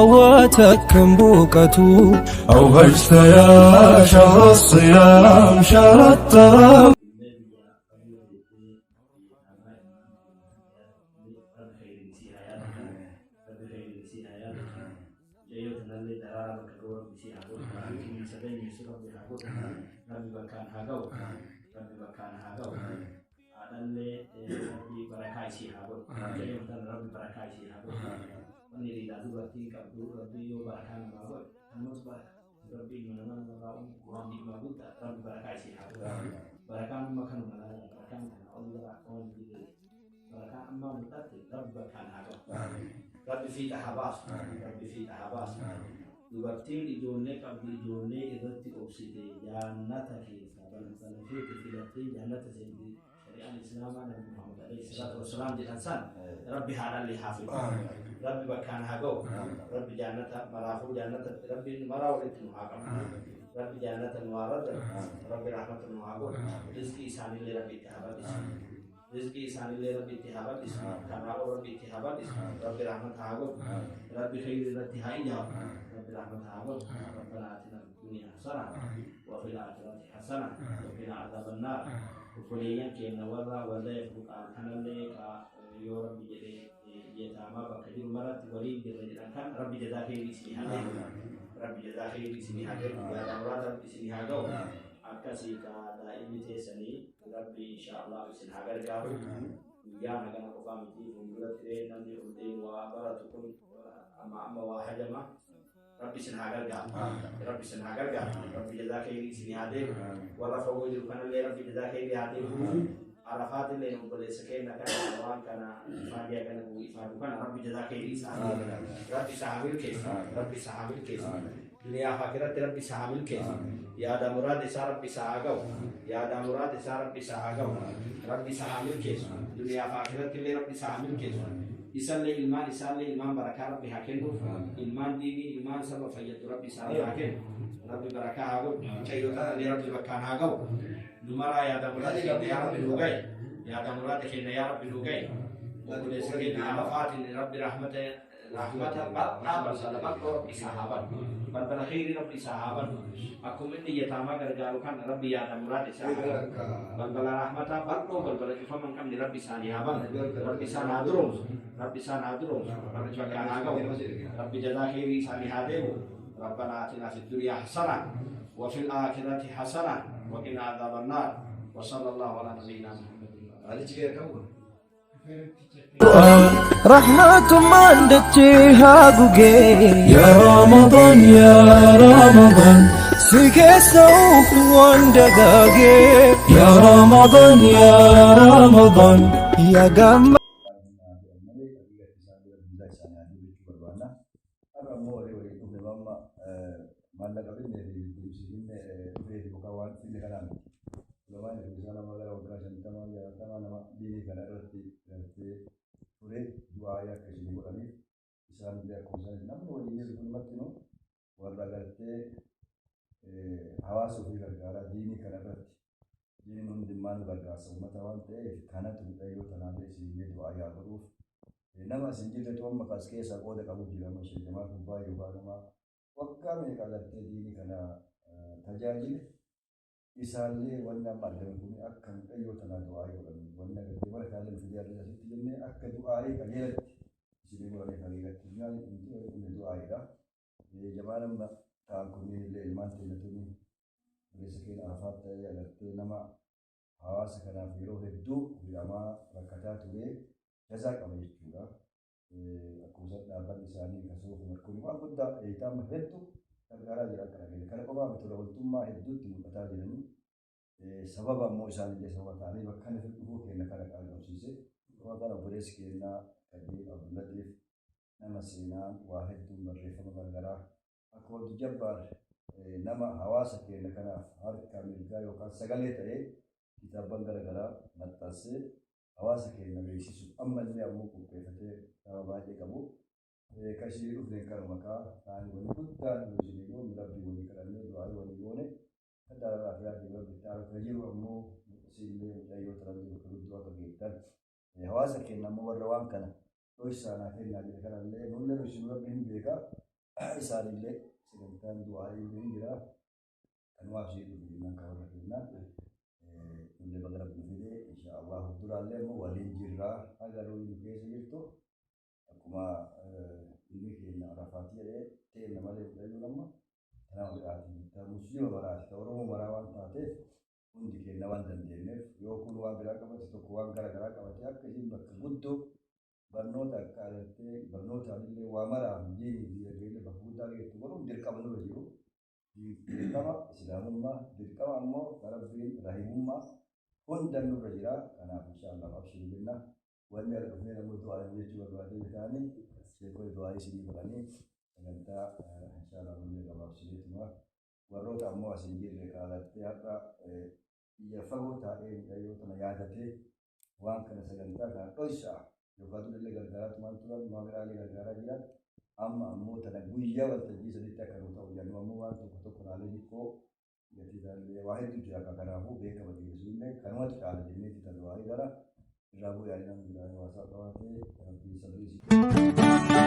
وتكم بوكتو أوهجت يا شهر الصيام شهر الترام. Rabbi bakkaan haa ga'u. Rabbi bakkaan haa ga'u. Haadhallee Rabbi barakaa isii haa godhu. Mucayyoo tana Rabbi barakaa isii haa godhu. Wanni riidaa dubartiin qabdu Rabbi yoo barakaa namaa godhe kanumatu baraka. Rabbi ilma namaa namarraa uumu waan ni'maa guddaa Rabbi barakaa isii haa godhu. Barakaan amma kanuma laala barakaan kana ol gara akka waan jirre barakaan ammaa mul'atte Rabbi bakkaan haa ga'u. Rabbi fiixa haa baasu. Rabbi fiixa haa baasu. Dubartiin ijoollee qabdu ijoollee irratti obsite jaannata keessa balbala feete filattee jaannata seenti shari'aan islaamaa nabi Muhammad alayhi salaatu wassalaam jedhan san Rabbi haadhallee haa fidu. Rabbi bakkaan haa ga'u. Rabbi jaannata maraafuu jaannata Rabbi maraa walitti nu haa qabu. Rabbi jaannata nu haa raddalu. Rabbi rahmata nu haa godhu. Rizqii isaaniillee Rabbi itti haa bal'isu. Rizqii isaaniillee Rabbi itti haa bal'isu. Kanaa ol Rabbi itti haa bal'isu. Rabbi rahmata haa godhu. Rabbi khayri irratti haa ijaaru. Rabbi rahmata haa godhu. Rabbana atina fid dunya hasana wa fil aakhirati hasana wa qina adhaban naar. Obboleeyyan keenya warra waldaya furqaan kanallee ka yoo Rabbi jedhee yataamaa bakka jiru maratti waliin jirra jedhan kan Rabbi jazaa khayrii isinii haa kennu. Rabbi jazaa khayrii isinii haa kennu. Yaada muraada Rabbi isinii haa ga'u. Akkasii ka daa'imni teessanii Rabbi insha Allah isin haa gargaaru. Guyyaan hagana qofaa miti fuulduratti illee namni ol deemu waa baratu kun amma amma waa hajama. Rabbi isin haa gargaaru. Rabbi isin haa gargaaru. Rabbi jazaa khayrii isinii haa deebi'u. Warra fagoo jiru kanallee Rabbi jazaa khayrii haa deebi'u. Arafaat illee obboleessa keenya kana waan kana ifaajee kana ifaaju kana Rabbi jazaa khayrii isaa haa deebi'u. Rabbi isa haa milkeessu. Rabbi isa haa milkeessu. Duniyaa fi akhiratti Rabbi isa haa milkeessu. Yaada muraada isaa Rabbi isa haa ga'u. Yaada muraada isaa Rabbi isa haa ga'u. Rabbi isa haa milkeessu. Duniyaa fi akhiratti illee Rabbi isa haa milkeessu. Isallee ilmaan isaallee ilmaan barakaa Rabbi haa kennuuf. Ilmaan diinii ilmaan saba fayyaddu Rabbi isaanii haa kennu. Rabbi barakaa haa godhu. Mucayyoo tanallee Rabbi bakkaan haa ga'u. Numaraa yaada muraada keenya yaa Rabbi nuu ga'i. Yaada muraada keenya yaa Rabbi nuu ga'i. Obboleessa keenya Arafaatiin Rabbi rahmata rahmata bal'aa balbala bal'oo Rabbi isaa haa banu. Balbala kheyrii Rabbi isaa haa banu. Akkuma inni yataamaa gargaaru kan Rabbi yaada muraada isaa haa gahu. Balbala rahmataa bal'oo balbala cufama hin qabne Rabbi isaanii haa banu. Rabbi isaan haa duroomsu. Rabbi isaan haa duroomsu. Rabbi bakkaan haa gahu. Rabbi jazaa kheyrii isaanii haa deebu. ربنا آتنا في الدنيا حسنة وفي الآخرة حسنة وقنا عذاب النار وصلى الله على نبينا محمد. رحمة dachee haa gugee يا رمضان يا رمضان si keessa waan dagaagee يا رمضان يا رمضان يا gamma. Malee haqiiqatti isaan bira biyyaa isaanii haa jechuu barbaanna. Har'a ammoo walii walii dhufne amma maallaqa finne fi deebisifne dhufee yookaan waan finne kanaa miti. Ulamaan isaa nama gara waggaa 50 60 nama diinii kana irratti gartee ture du'aa akka isin godhaniif isaan illee akkuma isaan namni walii jiru kun martinuu warra gartee hawaasa ofii gargaaraa diinii kana irratti diiniin hundummaa nu gargaarsa uummata waan ta'eef kanatu mucayyoo tanaallee isinillee du'aa yaa godhuuf. Nama isin jirretu amma kas keessaa qooda qabu jira amma Sheekh Jamaal Gubbaa yookaan nama waggaa meeqa gartee diinii kana tajaajile isaallee wanni amma argame kun akka mucayyoo tanaa du'aa godhan wanni agartee bara kaallee nu fidee argate asitti jennee akka du'aayii qajeelatti isinii godhaniif hariiratti nyaanni nuti walii dhumne du'aayiidha. Jamaan amma ta'an kunniin illee ilmaan teenya tuni obboleessa keenya Arafaat ta'ee agartee nama hawaasa kanaaf yeroo hedduu hidhamaa rakkataa ture jazaa qaba jechuudha. Akkuma isaan dhaabbanni isaanii kasoo kun waan guddaa eeyitaama hedduu gargaaraa jira akka dhageenye. Kana qofaa miti tola ooltummaa hedduutti mul'ataa jiranii sababa ammoo isaan illee sababa ta'anii bakka kana dhufuu keenya kana argamsiise. Waan kana obboleessi keenya Kadiir Abdullatiif nama seenaan waa hedduun barreeffama garagaraa akkuma Abdul Jabbaar nama hawaasa keenya kanaaf harka mirgaa yookaan sagalee ta'ee kitaabban garagaraa maxxansee hawaasa keenya beeksisuuf ammallee ammoo qopheeffatee kitaaba baay'ee qabu. Kan isinii dhufne kanuma kaa taani wanni guddaan nu isinii goonu Rabbii walii kadhannee du'aayii walii goone kan daararraa fi yaadni Rabbi itti aanu kan jiru ammoo isinillee mucayyoo tanan jiru kan guddoo akka geettan hawaasa keenya ammoo warra waan kana dhoysaa naa kennaa jedhe kanallee nullee nu isin Rabbi hin beeka. Isaanillee sagantaan du'aa illee ni jira. Kanumaaf ishee dhufe jennaan kan warra kennaa. Illee baga rabbi fide inshaallah duraallee immoo waliin jirraa haga ruuhin keessa jirtu akkuma ilmi keenya Arafaati jedhee ta'e malee fudhachuu amma kanaaf biraati ta muslima maraati ta Oromoo maraa waan taateef hundi keenya waan dandeenyeef yoo kun waan biraa qabate tokko waan gara garaa qabate akka isin bakka guddoo barnoota akka agartee barnootaan illee waa maraa diinii fi bakka guddaa geettu godhuun dirqama nurra jiru. Dirqama islaamummaa dirqama ammoo rabbiin rahimummaa hunda nurra jira. Kanaaf inshaallah abshir jenna. Wanni ala dhufnee namoota du'aa jechuu barbaadee bitaanii sheekoo du'aa isinii godhanii sagantaa inshaallah wanni gabaabsineetuma warroota ammoo as hin jirre kaalattee har'a biyya fagoo taa'ee mucayyoo tana yaadatee waan kana sagantaa kana dhoysaa yookaan illee gargaaraa tumaan turan maamiraalee gargaaraa jiran amma ammoo tana guyyaa waltajjii sadiitti akka nu ta'u jennu ammoo waan tokko tokko laalee xiqqoo gatii isaallee waa hedduu jira akka kanaafuu beekama dhiyeessuullee kanumatu caala jenneetti tan waa'ee gara irraa bu'ee namni biraa hawaasaa qabaatee rabbii sabrii.